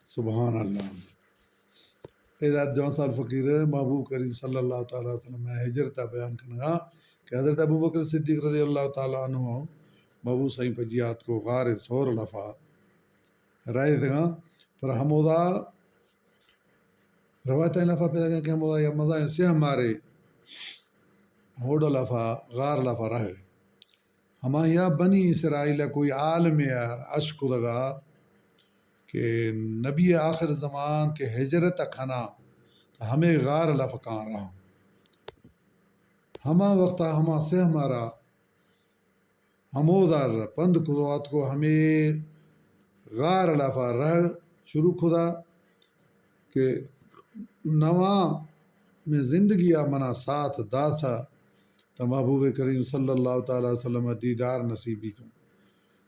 سبحان اللہ۔ اے دات جوان سال فقیر محبوب کریم صلی اللہ تعالی علیہ وسلم ءِ ہجرت ءَ بیان کنگا کہ حضرت ابوبکر صدیق رضی اللہ تعالی عنہ محبوب سائیں پجی آتکو غار ثور لفا رائے دگا، پر ہمودا روایت لفا پیدا کہ ہمودا یا مزائیں سیاہ مارے ہوڈ لفا، غار لفا رہ گئے۔ ہمایا بنی اسرائیل ءَ کوئی عالمے ءَ اش کتگا کہ نبی آخر زمان کہ ہجرت ءَ کنا تو ہمے غار لفا کاں رہاں۔ ہما وقتا ہما سیاہ مارا ہمودا پند کتو آتکو ہمے غار لفا رہ شروع کتا کہ نواں میں زندگی ءَ منا ساتھ داتا تو محبوب کریم صلی اللہ تعالی وسلم ءِ دیدار نصیب بیتوں۔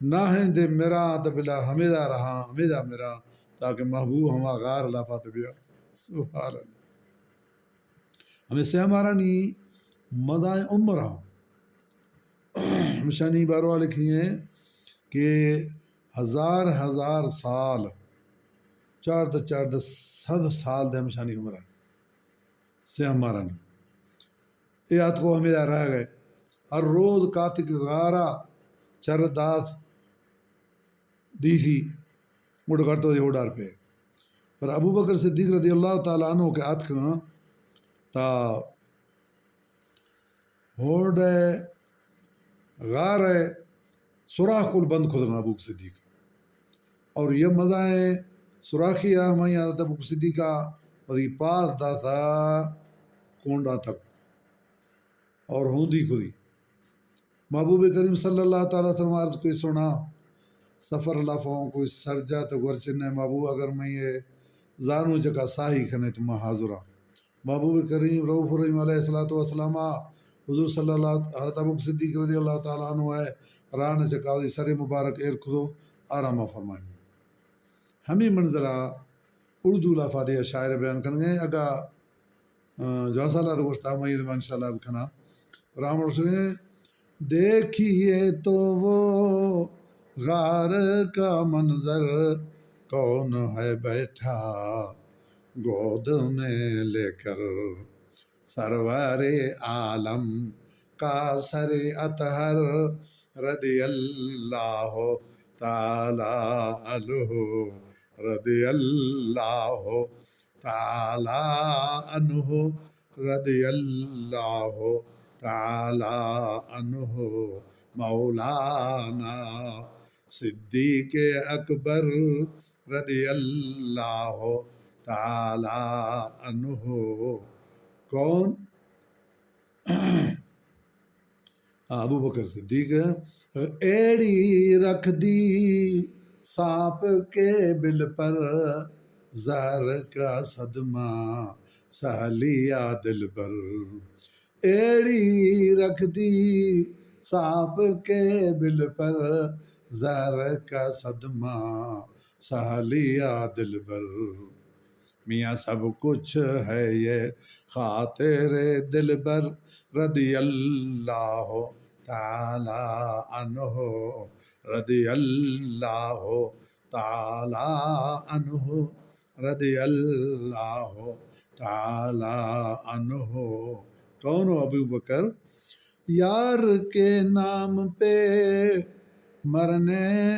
نہ ہندے مراں تو بلا ہمیدا رہاں، ہمیدا مراں تاکہ محبوب ہما غار لفا تو بیا۔ سبحان اللہ۔ ہمیں سیاہ مارانی مزائیں عمر ہاں۔ ہمشانی باروا لکھی ہیں کہ ہزار ہزار سال، چاردہ چاردہ سد سال دے ہمشانی عمر ہے سیاہ مارانی۔ اے آتکو ہمیدا رہ گئے۔ ہر روز کاتک غارا چر دات دیسی، گڑ کرتو دی ہوڈار پہ۔ پر ابوبکر صدیق رضی اللہ تعالی عنہ کہ آتکاں تا ہوڈ غار سوراخ کل بند کھدنا ابوبکر صدیق۔ اور یہ مزائیں سوراخی ہمائی حضرت ابوبکر صدیق کا وزی پاس داتا کونڈا تک اور ہوندی کھدی۔ محبوب کریم صلی اللہ تعالی وسلم عرض کوئی سنا سفر لفاؤں کوئی سرجا تو گورچن محبوب اگر میں یہ زانو جکا ساہی کھنے تو میں حاضر ہاں۔ محبوب کریم رؤوف الرحیم علیہ الصلوۃ والسلام حضور صلی اللہ، حضرت ابوبکر صدیق رضی اللہ تعالی عنہ ہے ران چکا دی سر مبارک ایر کھدو آرام فرمائیں۔ ہمیں منظرہ اردو لفا دے شاعر بیان کرنگے۔ اگا آ، جوان سال آدھا گوشتا، میں یہ انشاءاللہ عرض کھنا۔ رام روشن، دیکھیے تو وہ غار کا منظر، کون ہے بیٹھا گود میں لے کر، سرور عالم کا سر اطہر رضی اللہ تعالی عنہ، رضی اللہ تعالی عنہ، رضی اللہ تعالی عنہ، مولانا صدیق اکبر رضی اللہ تعالی عنہ۔ کون؟ ابوبکر صدیق۔ ایڑی رکھ دی سانپ کے بل پر، زہر کا صدمہ سہ لیا دلبر۔ ایڑی رکھ دی سانپ کے بل پر، زہر کا صدمہ سہ لیا دلبر۔ میاں سب کچھ ہے یہ خاطر دلبر رضی اللہ تعالی عنہ، رضی اللہ تعالی عنہ، رضی اللہ تعالی عنہ۔ کون ہو ابو بکر؟ یار کے نام پہ مرنے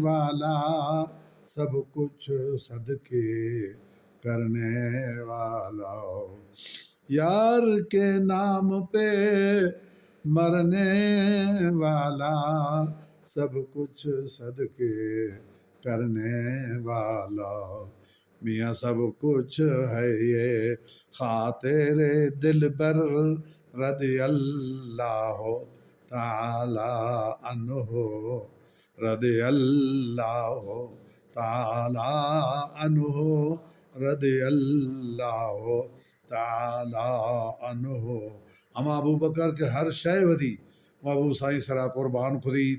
والا، سب کچھ صدقے کرنے والا۔ یار کے نام پہ مرنے والا، سب کچھ صدقے کرنے والا۔ میاں سب کچھ ہے یہ خاطر دلبر رضی اللہ تعالی عنہ، رضی اللہ تعالی عنہ، رضی اللہ تعالی عنہ۔ ہما ابو بکر کہ ہر شے ودی محبوب سائیں سرا قربان کھدی،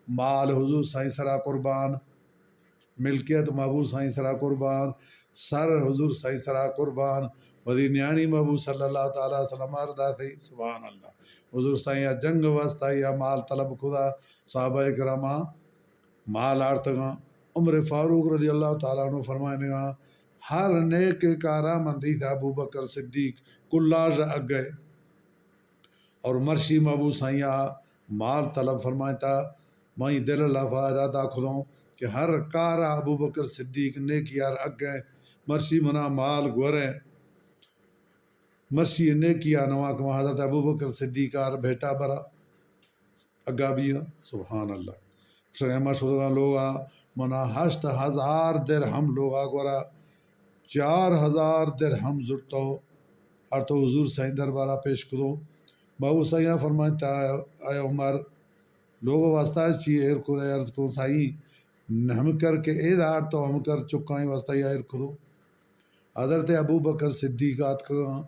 مال حضور سائیں سرا قربان، ملکیت محبوب سائیں سرا قربان، سر حضور سائیں سرا قربان، وزیر نیاڑی محبوب صلی اللہ تعالی وسلم ءَ داتی۔ سبحان اللہ۔ حضور سائیں ءَ جنگ واسطہ یا مال طلب کھدا، صحابہ کراما مال آرتگاں، عمر فاروق رضی اللہ تعالیٰ عنہ فرمائنگا، ہر نیک کارا من دیتا ابو بکر صدیق کلاژ اگئے۔ اور مرشی ابو سائیں آ مال طلب فرمائتا، مائی دل لافا ارادہ کھدوں کہ ہر کارا ابو بکر صدیق نیکی آر اگئے، مرشی منا مال گورے، مرشی نیکی آ نوا کہ ما حضرت ابو بکر صدیق آر بھیٹا برا۔ اگا بیا، سبحان اللہ۔ گوشگ، ما شدگاں لوگا، منا ہشت ہزار درہم لوگا گورا، چار ہزار درہم زرتو، اور تو حضور سائیں دربارا پیش کدو۔ بابو سائیں فرمائتا، اے عمر، لوگ واسطہ چی ایر کو، عرض کو سائیں، ہم کر کہ اے دار تو ہم کر چکائیں واسطہ یا ایر کدو۔ حضرت ابوبکر صدیق آتکگاں،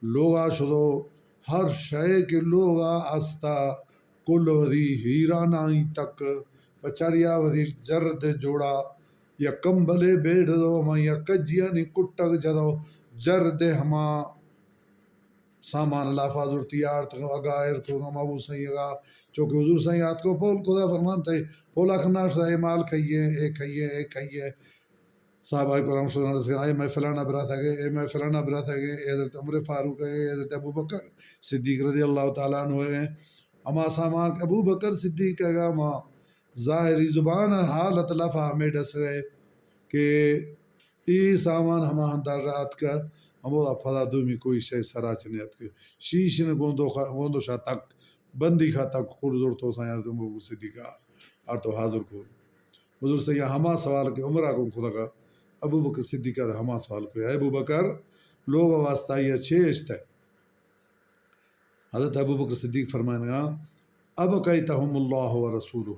لوگا شدو، ہر شے کہ لوگا استا، کل وثی ہیرانائی تک، پہ چڑیا وثی جرد جوڑا، یا کمبلے بیڑ دو، ہما یا کجیانی کٹگ جدو، جرد ہما سامان لافا زرتی آرت، اگا ایر کو، ہما ابو سائیں اگا، چونکہ حضور سائیں آتکو پول خدا فرمان تئی، پولا کھنا شدا، اے مال کھئیے، اے کھئیے، اے کھئیے۔ صحابہ کرام شدن رسگا، اے مئے فلانا برات اگے، اے مئے فلانا برات اگے، اے حضرت عمر فاروق اگے، اے حضرت ابوبکر صدیق رضی اللہ تعالیٰ عنہ اگے۔ ہما سامان کہ ابوبکر صدیق اگا، ہما ظاہری زبان حالت لافا ہمے ڈس گئے کہ اے سامان ہما اندازہ آتکا، ہمودا پدا دومی کوئی شے سرا چہ نیاتکے۔ شیش نے گوندو خا-، گوندو شا تک، بندی خا تک کل زرتو سائیں حضرت ابوبکر صدیق آ، آر تو حاضر کو۔ حضور سائیں ہما سوال کہ عمر ءَ گوں کتگ ءَ، ابوبکر صدیق ءَ ہما سوال کو، اے ابوبکر، لوگ ءِ واسطہ آئی ءَ چے اشتہ؟ حضرت ابوبکر صدیق فرمائنگا، ابقیتهم اللہ و رسولہ،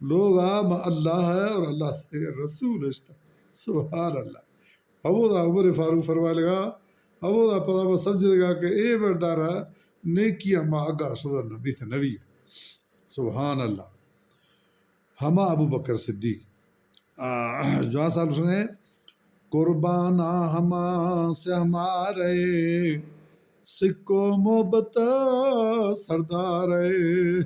لوگ ءَ ما اللہ ءَ اور اللہ ءِ رسول اشتہ۔ سبحان اللہ۔ ہمودا عمر فاروق فرمائے لگا، ہمودا پدا ما سمجھ لگا کہ اے مردارا نیکی ءَ ما اگا شدن بیت نبی۔ سبحان اللہ۔ ہما ابوبکر صدیق، آ، جوان سال گوشگ ءَ، قربان آں ہما سیاہ مار ءِ، سکو محبت سردار ءِ،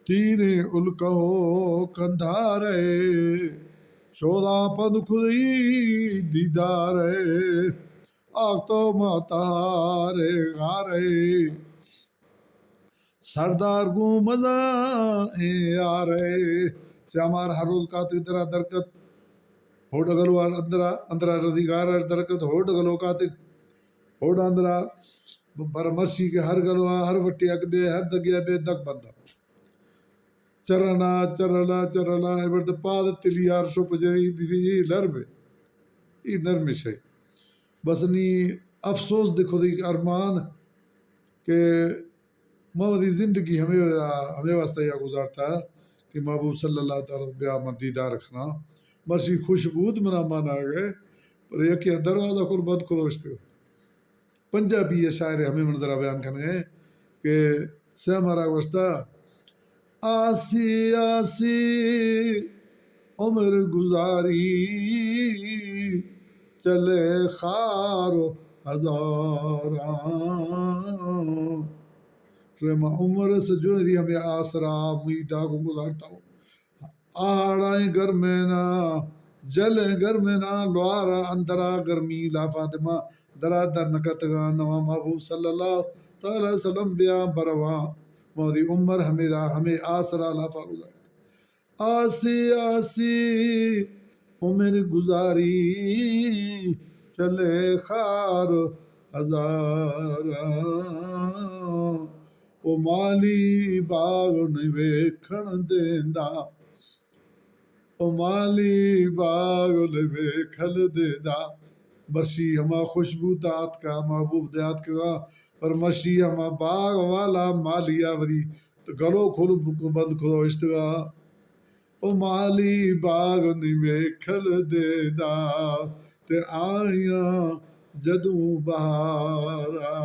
تیریں الکہ و کندھار ءِ، شوداں پند خدئی دیدار ءِ، آختو ماتار ءِ غار ءِ۔ سردار گوں مزن ایں یار ءِ۔ سیامار ہر روز کاتگ درا درکت، ہوڈ گلوار اندرا، اندرا رزی غار ءَ درکت، ہوڈ گلو کاتگ، ہوڈ اندرا بر مرشی کہ ہر گلوا، ہر وٹی اگ بے، ہر دگیا بے دگ بندہ۔ چرنا، چرلا، چرلا، اے برد پاد تلی یار شو پجئی دیدی، اے نرم ایں، اے نرم شے۔ بس نی افسوس دے خدی ارمان کہ ما وتی زندگی ہمے، ہمے واسطہ یا گزارتا کہ محبوب صلی اللہ تعالی بیا من دیدار کھنا۔ مرشی خوشبود منا مان آ گئے، پر یکی دروازہ کھول بند کھول اشتگ۔ پنجابی ءِ شاعر ہمے منظر ءَ بیان کنگ ءَ کہ سیاہ مارا گوشتا، آسی آسی عمر گزاری، چلے خار و ہزاراں۔ شوے ما عمر سجو دی ہمے آسرا امیدا گوں گزارتا ہوں۔ آڑائیں گرمینا، جلیں گرمینا، لوارا اندرا گرمی لافا دما درا در نکتگاں۔ نواں محبوب صلی اللہ تعالی وسلم بیا برواں۔ مودی عمر ہمیدا ہمے آسرا لافا گزارت۔ آسی آسی عمر گزاری، چلے خار ہزاراں۔ او مالی باغ نوے کھن دیندا، او مالی باغ نوے کھل دیندا۔ مرشی ہما خوشبو دات کا محبوب دیات کا، پر مرشی ہما باغ والا مالیا وری تو گلو کھل بند کھلو اشتگا۔ او مالی باغ نی مے کھل دے دا، تے آیاں جدوں بہارا۔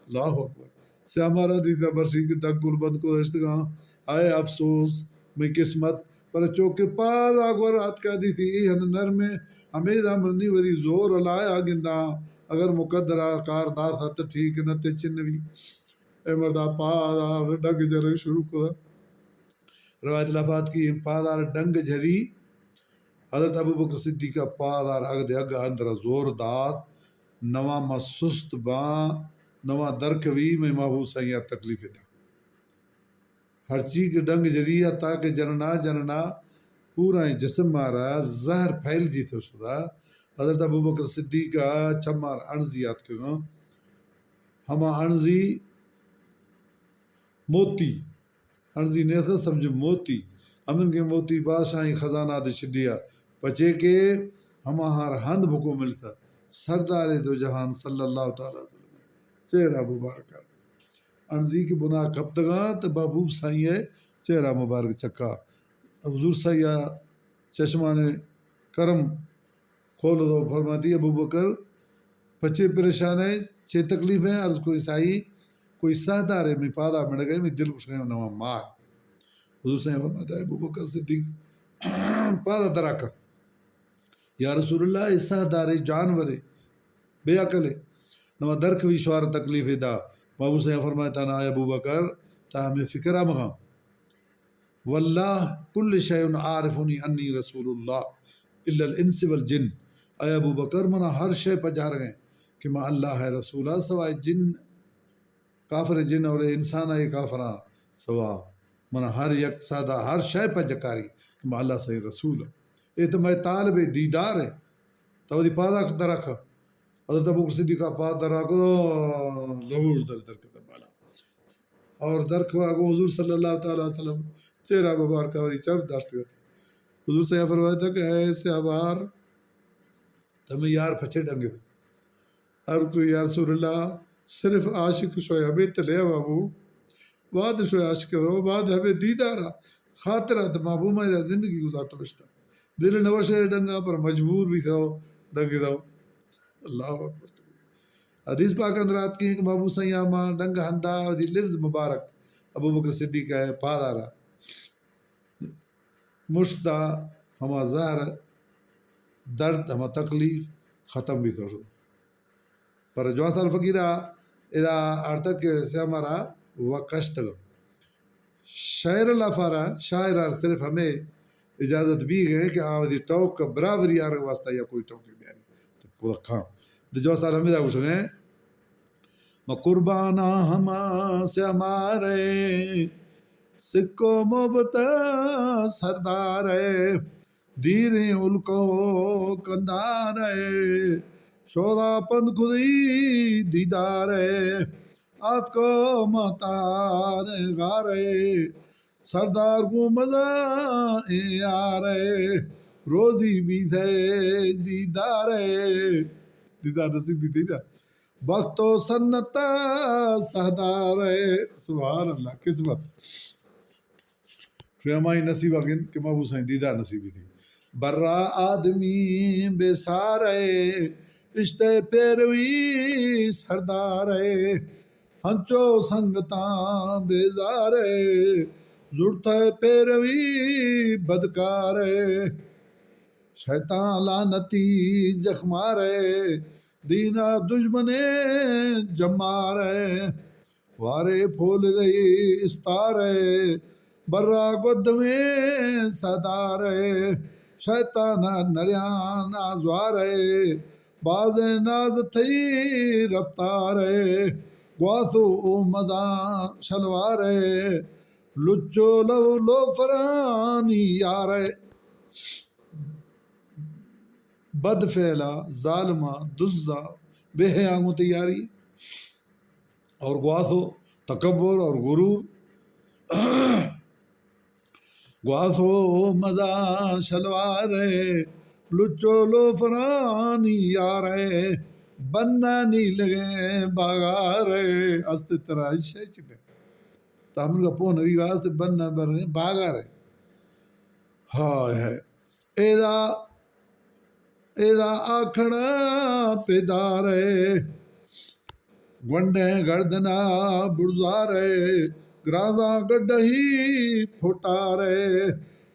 اللہ اکبر۔ سیاہ مارا دیتا برسی کہ دگ گل بند کو دشتگاں۔ آئے افسوس، میں قسمت، پر چوکہ پادا گور آتکا دیتی، اے ہند نرمیں، ہمیدا منی وری زور لایا گنداں، اگر مقدرہ کار داتا تو ٹھیک، نہ تے چنوی۔ اے مردا پادا ڈگ جرگ شروع کتا۔ روایت لفظ کی پادار ڈنگ جھدی، حضرت ابوبکر صدیق ءَ پادار اگ دے اگ اندر زور دات، نواں ما سست باں، نواں درکوی، مئے محبوب سائیں ءَ تکلیف دا۔ ہرچی کہ ڈنگ جھدی ءَ تاکہ جننا جننا پورا جسم مارا زہر پھیل جیت شدا۔ حضرت ابوبکر صدیق ءَ چمار انزی آتکگاں، ہما انزی موتی، انزی نیست سمجھ موتی، ہمن کہ موتی بادشاہی خزانہ دے چڈیا، پچے کہ ہما ہر ہند بکو ملتا سردار دو جہان صلی اللہ تعالی وسلم چہرہ مبارک۔ انزی کہ بنا کپتگاں تہ محبوب سائیں ءِ چہرہ مبارک چکا۔ حضور سائیں ءَ چشمان کرم کھول دو، فرماتی، ابوبکر، پچے پریشان ئے، چے تکلیف ئے؟ عرض کوئی سائی، کوئی سہدار ئے، می پادا مڑگئے، می دل گوشگئے نواں مار۔ حضور سائیں فرماتا، ابوبکر صدیق، پادا دراکا۔ یا رسول اللہ، اے سہدارے، جانورے، بے عقلے، نواں درکوی، شوار تکلیفے دا۔ محبوب سائیں فرماتا نا، اے ابوبکر، تا ہمے فکرا مکن۔ واللہ کل شیء عارفنی انی رسول اللہ الا الانس والجن۔ اے ابوبکر، منا ہر شے پجارگیں کہ ما اللہ ءِ رسول ءَ سوائے جن، کافر جن اور انسان ءِ کافراں سوا، منا ہر یک سادا ہر شے پجکاری کہ ما اللہ سائیں رسول۔ اے تو مئے طالب دیدار ئے۔ تو وتی پادا درکا۔ حضرت ابوبکر صدیق ءَ پاد دراکو، لوش در درکتا بالا۔ اور درکوا گو حضور صلی اللہ تعالی وسلم چہرہ مبارکہ وتی چپ داشت گتی۔ حضور سائیں فرماتا کہ اے سیاہ بہار، تمہیں یار پچے ڈنگ دے۔ ہر کوئی یا رسول اللہ، صرف عاشق شوئے ہمیں تلے بابو، بعد شوئے عاشق دو، بعد ہمیں دیدارا خاطرہ دے بابو، میں زندگی گزارتا بشتا۔ دل نوشے ڈنگا پر مجبور بھی تھو ڈنگ دو۔ اللہ اکبر۔ حدیث پاک اندر آتکیں کہ محبوب سائیں ہما ڈنگ ہندا وتی لفظ مبارک ابوبکر صدیق ءِ پادارا مشت دا، ہما زہر، درد، ہما تکلیف ختم بیت۔ پر جوان سال فقیرا ادا آرتگ کہ سیاہ مارا و کشتگ۔ شاعر اللہ فارا، شاعر آر صرف ہمیں اجازت بیگ ئے کہ آ وتی ٹوک براوری آر واسطہ یا کوئی ٹوکے بیاری۔ تو خدا کھان۔ دے جوان سال ہمیں دا گوشگ ئے۔ ما قرباناں ہما سیاہ مارے، سکو محبت سردار ئے، دیریں ہلکو کندار ئے، شودا پند کدی دیدار ئے، آتکو مہتار غار ئے، سردار گوں مزن ایں یار ئے، روزی بیت ئے دیدار ئے۔ دیدار نصیب بیت ئے نا۔ بخت و سنت سہدار ئے۔ سبحان اللہ، قسمت۔ شمئے ہمائی نصیب ءَ گند کہ محبوب سائیں دیدار نصیب بیت۔ برا آدمی بے سار ئے، اشتئے پیروی سردار ئے، ہنچو سنگتاں بیزار ئے، زڑتئے پیروی بدکار ئے، شیطان لعنتی جخمار ئے، دین ءِ دژمن جمار ئے، وارے پھول دئی استار ئے، برا گدمیں سہدار ئے، شیطان ءِ نریان آزوار ئے، بازیں ناز تئی رفتار ئے، گواسو او مزن شلوار ئے، لچو لو لوفرانی یار ئے۔ بد فعلاں، ظالماں، دزاں، بے حیاں گوں تئی یاری۔ اور گواسو تکبر اور غرور۔ گواسو مزن شلوار ئے، لچو لوفرانی یار ئے، بنانی لگیں باگار ئے۔ است ترا ہچ شے چنے۔ تو ہمن کا پون ہوئی واسطے بننا برگیں باگار ئے۔ ہائے ہائے۔ ایدا، ایدا آکھنا پیدار ئے، گونڈیں گردنا بڑزار ئے، گرازاں گڈہی پھوٹار ئے،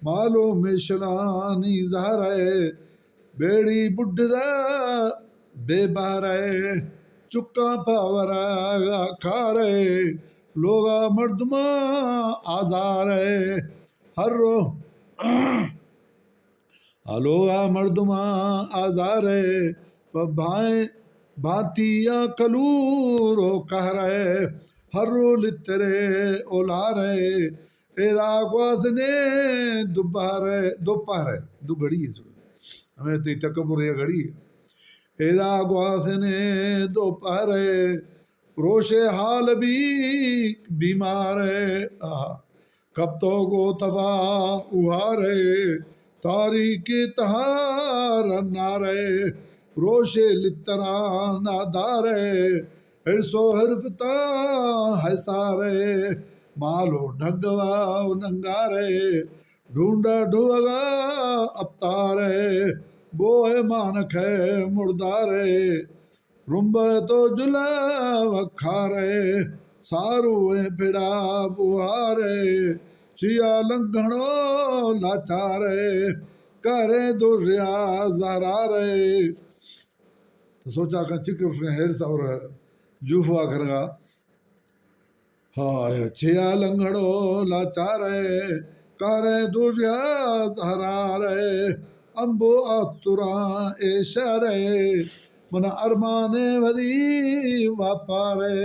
مالو میشلانی زہر ئے، بیڑی بڈھدا بے بہر ئے، چکاں پہ ورگا کار ئے، لوگا مردماں آزار ئے، ہر رو ہلوگا مردماں آزارے، پہ بھائیں بھانتیاں کلور و قہرے، ہر رو لترے اولارے، ایدا گوازنے دوپہرے، دوپہرے، دو گھڑی ہے، ہمیں تئی تکبر یہ گھڑی ہے۔ ایدا گوازنے دوپہرے، روشے حال بی بیمارے، آہا۔ کپتو گو تبا اوہارے، تاریکی تہار نارے، روشے لتران نادارے، ہرس و حرفتاں حسارے، مال و ڈھگوا و ننگارے، ڈھونڈا ڈھوگا اپتارے، بوئے مانکھے مردارے، رمبہ تو جلا وکھارے، ساروئے پڑا بوہارے، چیا لنگھنو لاچارے، کرے دوشیا زہرارے۔ تو سوچا کن چکر اس نے ہرس اور جوفوا کرگا۔ ہائے چیا لنگڑو لاچارے، کارے دوشیا زہرارے، امبو آتراں اے شہرے، من ارمانے ودی واپارے۔